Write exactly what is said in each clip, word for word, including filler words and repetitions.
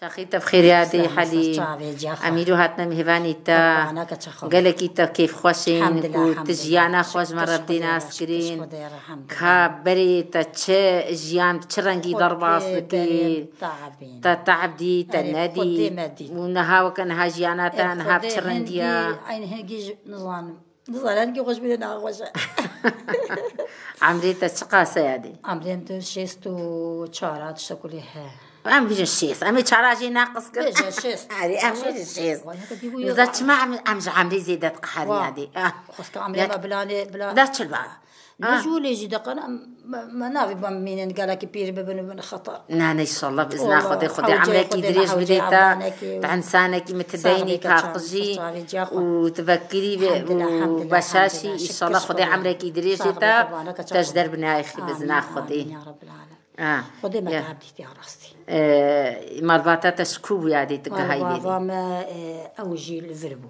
Çaxî te bi xêr yadî Helî. Emîro hatine mêvanî te. Gelekî te kêfxweş in ku tu jiyana xwe ji me re bidî naskirin. Ka berê te çi jiyan, çi rengî derbas dikî? Te te'b dî, te nedî. Û niha weke niha jiyana te niha bi çi rengî ye? Nizanim. Nizanim ki xweş bide, naxweş e. Emrê te çiqas e yadî? Emrê min tu şêst û çar a, tişta kulî he. Em bijin şêst. Em ê çara jê naqis kir. Bêje şêst. Erê, em bijin şêst. Za çima em, em ji emrê zêde diqeherî yadî? Ah. Xwesta emrê me bilanê, bila. Da çil ba. Ne ji wê lê jî deqan em, me, me navê bim mînin gelekî pîr bibin û bin xeter. Na, na, inşallah, bi izna Xwedê, Xwedê emrekî dirêj bidê te. Te insanekî mitideynî, paqijî û tivekirî ve û beşaşî, inşallah, Xwedê emrekî dirêj bidê te. Te ji der binayê xî bi izna Xwedê. Xwedê me te'b dîtiya rastî. Malbata te ji ku bû yadê tu gihayî vê dê? Malbava me, e, ew jî li vir bû.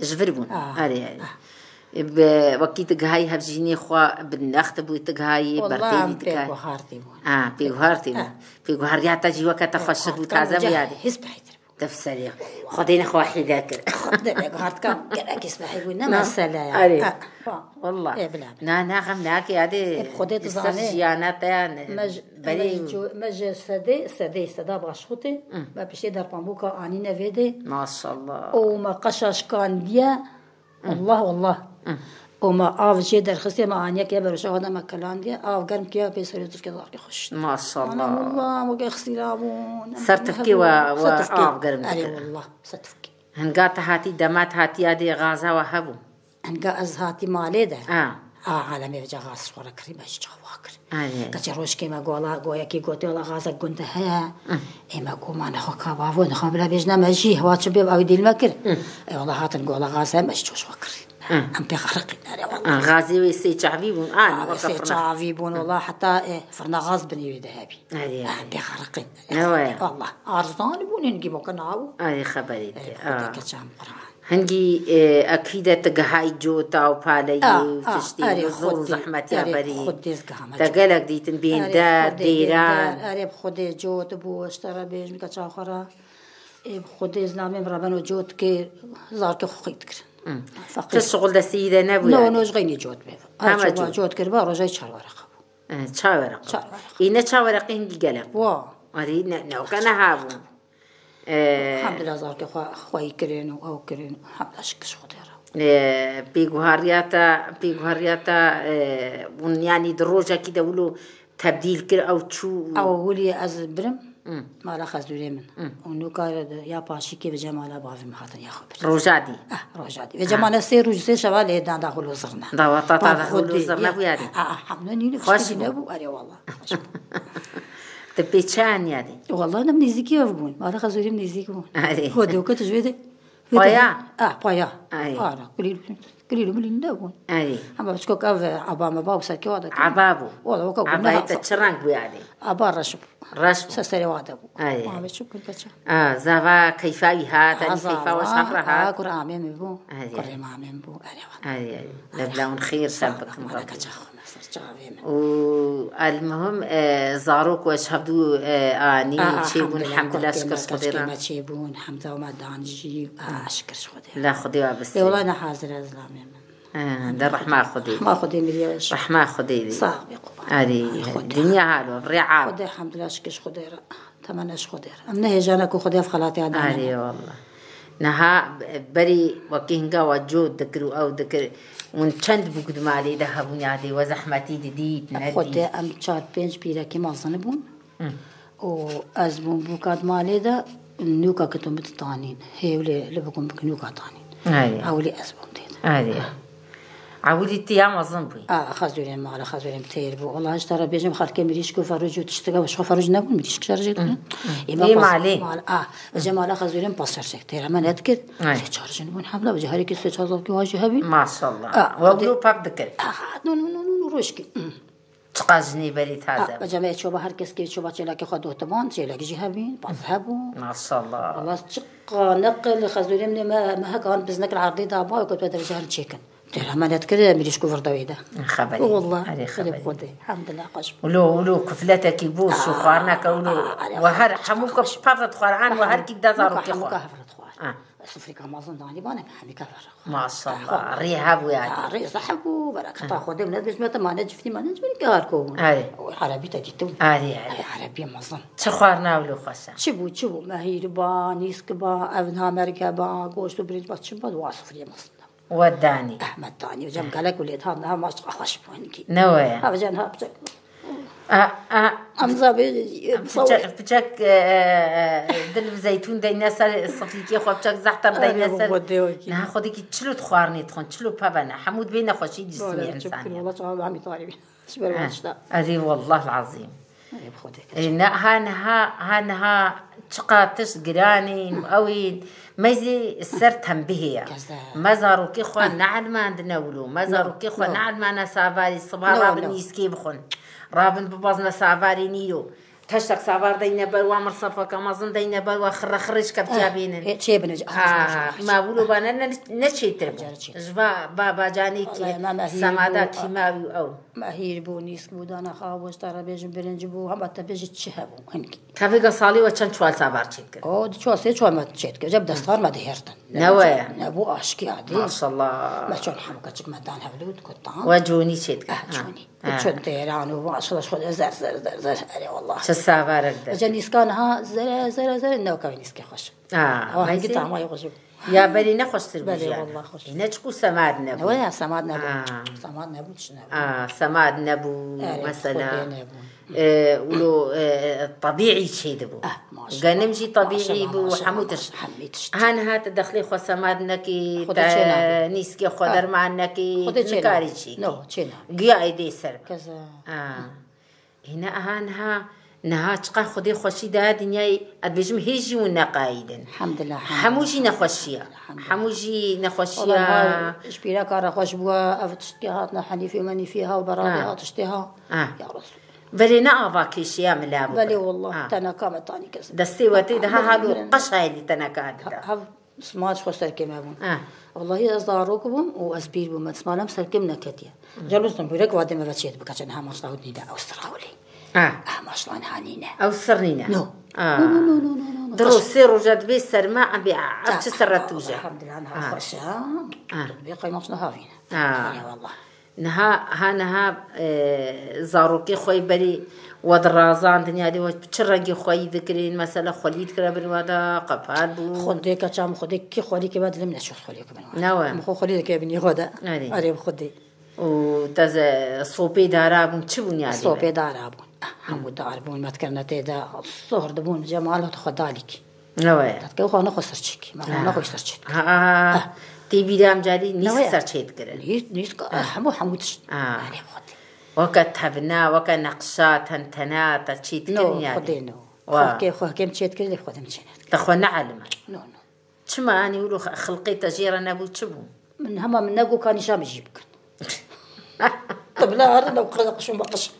Ji vir bûn. Ah, erê, erê. Bi wekî tu gihayî hevjînê xwe bi next bû, tu gihayî berdêvî tu gihayî. Pêguhartî bûn. Ah, pêguhartî bûn. Pêguhariya te jî weke te xweşik bû, taze bû yadê. His behîtir bû. Te bi serê. Xwedê ne xwe hîle kir. Xwedê pêguhart kam gelek his behî bû. Ne mesele ya. Erê. Wallah. Ê, bila. Na, na, xem nake yadê. Xwedê tu zanê. Jiyana te ya ne. Me ji, berê me ji sedê, sedê, seda başxutê. Me piştê derpamboka anîne vê dê. Maşallah. Û me qeşa şikandiye. Wallah, wallah. Û me av jê derxistiye, me aniye ke beroşa xwe de me kilandiye. Av germ kiya pê serê tirke zarkê xweş. Maşallah. Ana wallah, weke xsîra bûn. Sertifkê we, we av germ dikir. Erê wallah, sertifkê. Hinga te hatî, dema te hatî yadê gaza we hebû? Hinga ez hatî malê de. A. A, alemê vêca xas xwe re kirî, me jî çawa kir. Erê. Keçê rojkê me gola, goyekî gotê, wela xazek gund heye. Ê me go, ma nexwe ka bavo, nexwe bila bêjne me jî, hewa çi bê, ew dîl me kir. Ê wela hatin gola xaz heye, me jî çoş xwe kirî. Em pê xeriqîn, erê wela. A, xazê wê sê çavî bûn, a, weke sê çavî bûn, wela heta, e, firna xaz binê wê de hebî. Erê. Em pê xeriqîn. Ne waya? Wela, arzan bûn, hingî mo ke nabû. Erê, xeberê te. Xwedê keçan Qur'an. Hingî, e, ekîde tu gihayî cota û paleyî û tiştî û zor û zehmetiya berî. Te gelek dîtin bênder, dêran. Erê bi Xwedê cot bû, ji te re bêjim keça xwe re. Ê bi Xwedê zinamê min re beno cot kê, zarkê xwe xît kirin. Feqîr. Tu şixul destî de nebû yanî? No, no, ji xeynî cot bê. Hema cot. Cot kir ba, rojayî çar wereq bû. E, çar wereq. Çar wereq. Î ne çar wereq hingî gelek. Wa. Erê ne, ne weke neha bûn. Elhamdulillah, zarkê xwe, xweyî kirin û ew kirin. Elhamdulillah, şikir ji Xwedê re. E, pêguhariya te, pêguhariya te, e, hûn, yanî di rojekî de wilo tebdîl kir, ew çû? Ew wilo ez birim, mala xezûrê min. Û nûka ya paşîkê vêca mala bavê min hatin ya xwe birin. Roja dî? Ah, roja dî. Vêca mala sê roj, sê şeva lê dan da hûl û zirne. Da wata ta da hûl û zirne bû yadî? Ah, ah, hemle nîne xweş bû. Nebû, erê wallah. Xweş bû. Tu pê çi aniyadî? Wallah, em nêzîkî ev bûn. Mala xezûrê min nêzîk bûn. Erê. Ho dewke tu ji vê de. Paya? Ah, paya. Ay. Ara, kulîl, kulîl, kulîl nebûn. Ay. Ama çikok ev aba me bab serkê wa de. Aba bû. Wala waka bû. Abayê te çi reng bû yani? Aba reş bû. Reş bû. Ser serê wa de bû. Ay. Ama çi kul kaça. Ah, zava keyfa wî hat, yani keyfa wa şap rahat. Ah, kur amê min bû. Ay. Kurê mamê min bû. Erê wa. Ay, ay. Lebla hûn xêr ser bikin. Mala kaça xwe. Ser çavê min. Û elmuhim, e, zarok we ji hevdû, e, anî çêbûn, hemdulillah, şikir ji Xwedê re. Me çêbûn, hemda me dan jî, a, şikir ji Xwedê re. La Xwedê we bistê. Ê, wela ne hazir ez lamê min. E, de rehma Xwedê. Rehma Xwedê mirî ye. Rehma Xwedê. Sax bî quban. Erê, dinya halo, rê ab. Xwedê, hemdulillah, şikir ji Xwedê re. Temene ji Xwedê re. Em ne hêjana ku Xwedê ev xelatiya dane. Erê wallah. Niha berî wekî hinga we cot dikir û ew dikir. Hûn çend bûk di malê de hebûn yadê we zehmetî didît, nedît? Xwedê em çar pênc pîrekî mezin bûn. Û ez bûm bûka di malê de nûka kitum bi tanîn. Hêwlê li bikum bik nûka tanîn. Erê. Ewlê ez bûm tê de. Erê. Ewilî tu ya mezin bûyî. A, xezûrên mala, xezûrên têr bû. Wala ji te re bêjim, xelkê mirîşk û ferûc û tiştike, ji xwe ferûc nebûn, mirîşk şerjê dibin. Ê, me malê. Mal, a, vêca mala xezûrên pas şerjek têr, me nedikir. Ay. Sê çar jin bûn hemla, vêca her yekê sê çar zarokê wa jî hebî. Maşallah. A, we wilo pep dikir. A, no, no, no, no, no, rojkî. Çiqas jinê berî taze. A, vêca me çoba, her kes kê çoba çêlekê xwe dotiman, çêlek jî hebî, pas hebû. Maşallah. Wala çiqa neqil xezûrê min ê me, me hek an biznek li erdê da ba, ku te derece herin çêkin. Tê hemen et kir, mirîşk û virda wê de. Xeberî. Wallah, Erê, erê xeberî. Xwedê. Elhamdulillah, xweş bû. Wilo, wilo kufleteki bû, şûxwarneke wilo. Aa, erê, We her xweş, hemû xweş, ke xweş. Pevret xwaran, we her kî de zarokê Hemû xwe. Ka hevret xwar. Ha. Sifrîka mezin danî bane, hemî ka ver. Maşallah, rê hebû yani. Ha, rê zehf bû, bereketa Xwedê, min ez bêjim te mane ciftî, mane ciftî kar ko bûn. Erê. O Erebî te dîtim. Erê, erê. Ay, Erebî mezin. Çi xwarina wilo xweş e? Çi bû, çi bû? Mehîr ba, nîsk ba, ev namerge ba, goşt û birinc ba, çi ba, wa sifrî mezin. We danî. Ehmed danî, hocam, gelek û lê dihat, niha maç xweş bû, hinkî. Ne we ye? Ha, hocam, ha, hocam. A, a, Em zabê, piçek, piçek, e, e, e, dil bi zeytûn deyne ser sifîkê xwe, piçek zehter deyne ser. Niha xwedekî çilo dixwarinê dixwin, çilo peve ne. Hemû dibê nexweşî cismê însanê. Wala çawa hemî tarî bî. Ji ber van tişta. Erê wallah lazîm. Erê bi Xwedê. E, ne, ha niha, ha niha çiqa tişt giranîn, ew ên, me zî ser tembihê ye. Me zarokê xwe neelmandine wilo. Me zarokê xwe neelmane savarî, siba rabin nîskê bixwin. Rabin bibazne savarê nîro. Teştek savar deyne ber wa, mirsefeke mezin deyne ber wa, xirre xirre ji kevtiya bînin. Çê bine. Ha, ma wilo bane ne, ne çêtir bû. Ji va, ba, bacanê kî semada kîmawî ew. Mehîr bû, nîsk bû, dana xwe, boş te re bêjim birinci bû, hema te bêjî çi hebû, hinkî. Te vêga salê we çend çuwal savar çêdikir? O, di çuwal sê çuwal me çêdikir. Cem destar me dihêrtin. Ne we ye? Nebû aşkî adî. Maşallah. Me çol hemû keçik me dan hevlû, dikutan. We conî çêdikir. Eh, conî. Çol têran û maşallah, xwe de zer, zer, zer, zer. Erê wallah. Çi savarek de. Cem nîska niha zere, zere, zere, ne weke nîskê xweş. Ha, Ew hingî tahma ye xweş bû. Ya berî ne xweştir bû Belê, jiyan. Wallah xweş. E, ne çiqû semad nebû. Ne were ya semad nebû. Ha. Semad nebû, tişt nebû. Ha, semad nebû, Erê, mesela. Xwedê nebû. E, wilo, e, tebîî çêdibû. Ah, maşallah. Genim jî tebîî bû, maşallah, hemû tişt. Hemî tişt. Ha niha te dexlê xwe semad nekî, Xwedê te çê nabe. Nîskê xwe derman nekî, Xwedê çê nikarî nabe. Çêkî. No, çê nabe. Giya êdê ser. Keza. Ha. Hîne aha niha, niha çiqa Xwedê xweşî daye dinyayê, ez dibêjim hêj jî hûn neqayîdin. Elhamdulillah, Hemû jî elhamdulillah. Nexweşiya. Elhamdulillah. Hemû jî nexweşiya. Wallah, niha ji pîreka re xweş bûye, ev tiştê hat, ne henîfê menîfê ha, beradê Ha. Ha, tiştê ha. Ha. Ya Resul. Verê ne ava kêşeya mila bû. Belê wallah, Ha. Teneka me tanî kes. Destê we tê de ha, hal û qeşayê lî teneka dida. Ha, ha. Sima ji xwe serkê me bûn. Eh. Wellahî ez zarok bûm û ez pîr bûm. Sima lem serkê min neketiye. Calo zimbûrek vadê me ve çê dibike, çend hema ji dawit nîne ew sir xewlê. Eh. Hema ji lan hanîne. Ew sir nîne? No. Ah. No, no, no, no, no, no. Di roj sê roja dibê serme, em bê, ev çi sirre tûj e? Elhamdulillah, niha xweş e. Ah. Dibê qeymaç niha vîne. Ah. Eyvallah. Niha, ha niha, e, zarokê xwe yê berî we dirazandin, yanî we bi çi rengî xweyî dikirin? Mesela xwelî dikire bin we de, qepal bû? Xwedê keça min, xwedê kî xwelîkê me dilim neçû xwelîkê bin we. Ne we? Min xwe xwelî dike binî xwe de. Erê. Erê bi xwedê. Û te ze sopê dara bûn, çi bûn yanî? Sopê dara bûn. Hemû dar bûn, me dikirine tê de, sohr dibûn, cemal xwe dalîk. Ne we ye? Te dikir xwe ne xwe ser çêkî. Me xwe ne xwe ser çêkî. Ha, ha, ha. Ah. Tê bîra em carî nîsk ser çê dikirin. Nîsk, nîsk, hemû, hemû tişt. Ah. Erê bi xwedê. Weke tevne, weke neqşa, tentena, te çê dikirin yanî? No, xwedê no. Wa. Xwekê, xwekê min çê dikir, lê xwedê min çê nedikir. Te xwe neelime? No, no. Çima, yanî wilo xilqê te jê re nebû, çi bû? Min hema min negot ka nîşa min jî bikin. Qibla herin ew qir qişûn be qiş.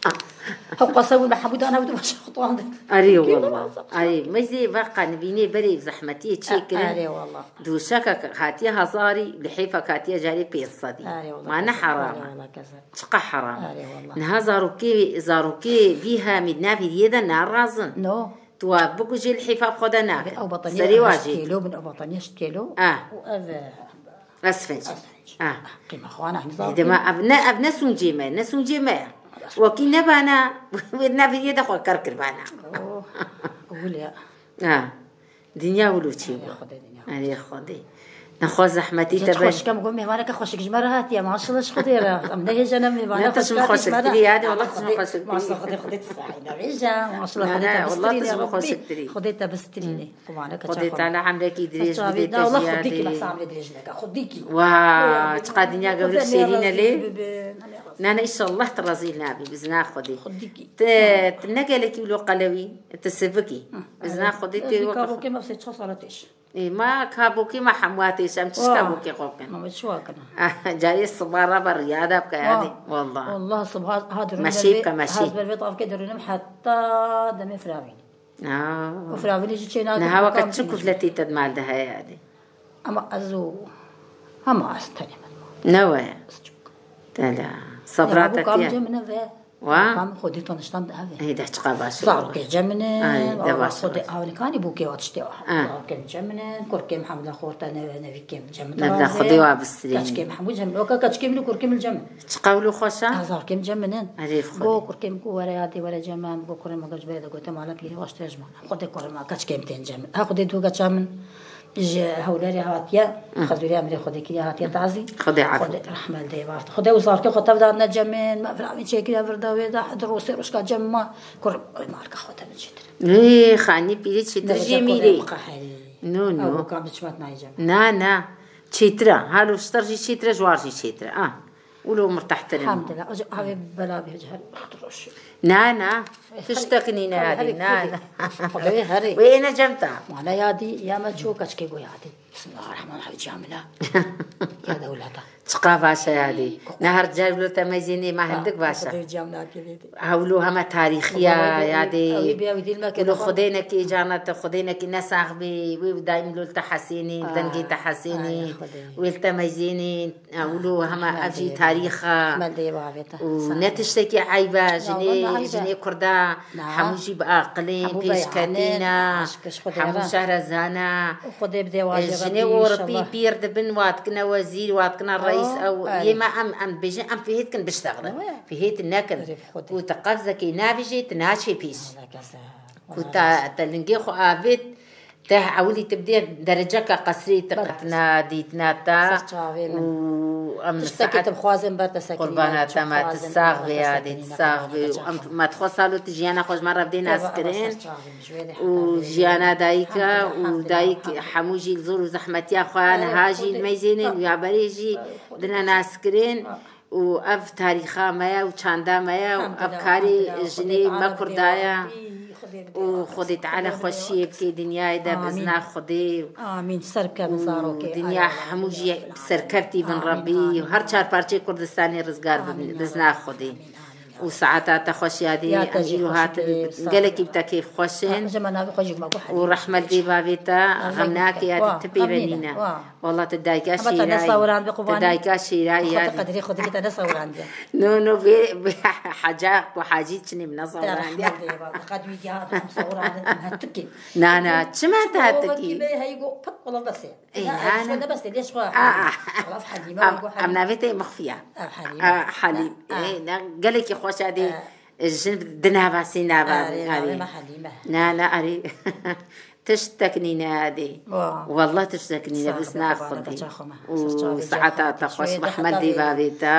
Hew qasa bûn be hemû dana bû baş xutan de. Erê wallah. Erê, me zê veqa nivînê berê zehmetiyê çê kirin. Erê wallah. Dûşeka hatiye hezarî, lihêfek hatiye carê pênc sedî. Erê wallah. Ma ne heram e? Erê wallah, kese. Çiqa heram e? Erê wallah. Niha zarokê, zarokê vî hemî navî yê de narazin. No. Tu wa bikujê li hêfa xwe de nake. Ew bataniye Serê wa heşt jê. Kîlo bin, ew bataniye heşt kîlo. Ah. Û ev, e, Esfinc. Esfinc. Ah. Qîma xwana, hani Dema ev ne, ev ne sûncê me, ne sûncê me. Wekî nebana, wê ne vê de xwe ker kirbana. Oh, wile. Ah. Dinya wilo çê bû. Xwedê dinya. Erê Xwedê. Nexwe zehmetî te ber. Xweşik em got mêvaneke xweşik ji me re hatiye. Maşallah ji Xwedê re. Em ne hêja ne mêvane xweşik hatiye ji me re. Ne, tu ji min xweşiktirî, hadi wala tu ji min xweşiktirî. Maşallah Xwedê, Xwedê tu sahî ne vêja. Maşallah Xwedê te bistirîne. Xwedê te bistirîne. Xwedê Teala emrekî dirêj bide te jiyadê. Xwedîkî me samrê dirêj neke. Xwedîkî. Wa, çiqa dinya gewrek şêrîn e lê. Ne, ne, înşallah tu rezîl nabî, bi zina Xwedê. Xwedîkî. Tu, tu ne gelekî wilo qelewî, tu sivikî. Bi zina Xwedê tê weke. Kabokê me sê çar sala têş. Ê, ma kabokê me hemû têş, em çi kabokê xwe bikin? Ma çi wa kina? Carê siba re be riya de bike, hadi, wallah. Wallah, siba ha durun. Meşê bike, meşê. Ha ber vê tavkê durûnim heta demê firavînî. Aa. Û firavînî jî çê nake. Niha weke çi kufletê te di mal de heye, hadi? Ama ez û, ama ez tenê me. Ne we? Tela. Sabra te tiye. Wa? Kam Xwedê taniştan bi ev e. Ey de çiqa baş e. Zarokê cem min e, Ay, de wala baş e, Xwedê baş e. Aw, kanî bûkê wa tiştê wa. Ha. Zarokê min cem min e, kurkê min hemû xorta ne, nevîkê min cem min. Ne de Xwedê wa bistirî. Keçikê min hemû cem min. Weka keçikê min û kurkê min cem min. Çiqa wilo xweş e? Ha, zarokê min cem min in. Erê Xwedê. Go kurkê min ku were yadê were cem min, go kurê min go ji bê de gote mala pîrê wa ji te ji min. Xwedê kurê min keçikê min tên cem min. Ha Xwedê du keça min. Ji Hewlerê hatiye, Xezûrê Emirê Xwedêkirî hatiye tazî. Xwedê afî. Xwedê rehmet dê vaft. Xwedê û zarkê xwe tev dadine cem min, me viravî çêkiriye vir de wê de, hedi rosê rojka cem ma, kur malka xwe te min çêtir. Ê, xanî pîrê çêtir jê mîrê. No, no. Ew bokan biçmet nayê cem. Na, na. Çêtir e. Halo ji ter jî çêtir e, ji war jî çêtir e. Ah. Wilo mirtehtir in. Elhamdulillah. Ew jî avê bela bê, her roş. Na, na. Tiştek nîne Herê, yadî. Herê, Na, herê. Na. Herê, herê. Wê êne cem ta. Mala yadî, ya me ço keçkê go yadî. Bismillahirrahmanirrahim. Camila. Ya dewleta. Çiqa baş e yadî. Ne her car wilo te meyzênê me hindik baş e. Xwedê cem nakevê. Hewlo heme tarîxiya yadê. Wilo xwedênekî cana te, xwedênekî ne sax bê. Wê daîm lo li te hesênê, dengê te hesênê. Wê li te meyzênê. Ewlo hema ev jî tarîx e. Û ne tiştekî eyb e, jinê, jinê kurda hemû jî bi aqilên pêşketî ne, hemû şehre zana. Jinê Ewropî pîr dibin, wa dikine wezîr, wa dikine reîs, ew yê me em, em bêjin, em fihêt kin biştexilin. Fihêt nekin. Ku te qevzekê navêjê, tu naçê pêş. Ku te, te lingê xwe avêt, Te ewilî tu bidê dereceka qesrî tu qetina dîtina te û em Tiştekî tu bixwazin ber te sekinîne, qurbana te me, tu sax bê yadê, tu sax bê û em me dixwe salo tu jiyana xwe ji me re bidê naskirin û jiyana dayika û dayik hemû jî li zor û zehmetiya xwe niha jî li meyzênê û ya berê jî dine naskirin. Û ev tarîxa me ye û çanda me ye û ev karê jinê me kurda ye. Û Xwedê Teala xweşiyê bike dinyayê de bi izna Xwedê. Amîn. Ser bike min zarokê. Dinya hemû jî serkevtî bin Rebbî. Her çar parçeyê Kurdistanê rizgar bibin bi izna Xwedê. Û saeta te xweş yadê. Em îro hatin gelekî bi te kêfxweş in. Û rehmet dê bavê te, xem nake yadê, tu pê ve nîne. Wala tu dayika şêrayî. Tu dayika şêrayî yani. Qedrê xwe dikî te ne sewrandiye. No, no, vê, vê heca ku hacî çinê min ne sewrandiye. Qed wî giha em sewrandin, em hetikî. Na, na, çima te hetikî? Hey go pik wala bes e. Ey, na, na. Ne bes e, lêş xwe. Wala Helîme go Helîme. Em navê te mixfiya. Helîme. Helîme. Ey, ne, gelekî xweş e dê. Jin di nava sî nava. Erê, navê me Helîme. Na, na, erê. Tiştek nîne yadê. Wallah tiştek nîne, bi izna Xwedê. Û saeta te xweş, rehmet dê bavê te.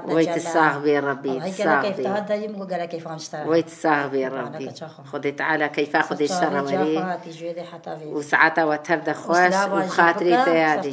Wey tu sax bê Rebbî, tu sax bê. Wey tu sax bê Rebbî. Xwedê Teala keyfa Xwedê ji te re werê. Û saeta we tev de xweş û xatirê te yadê.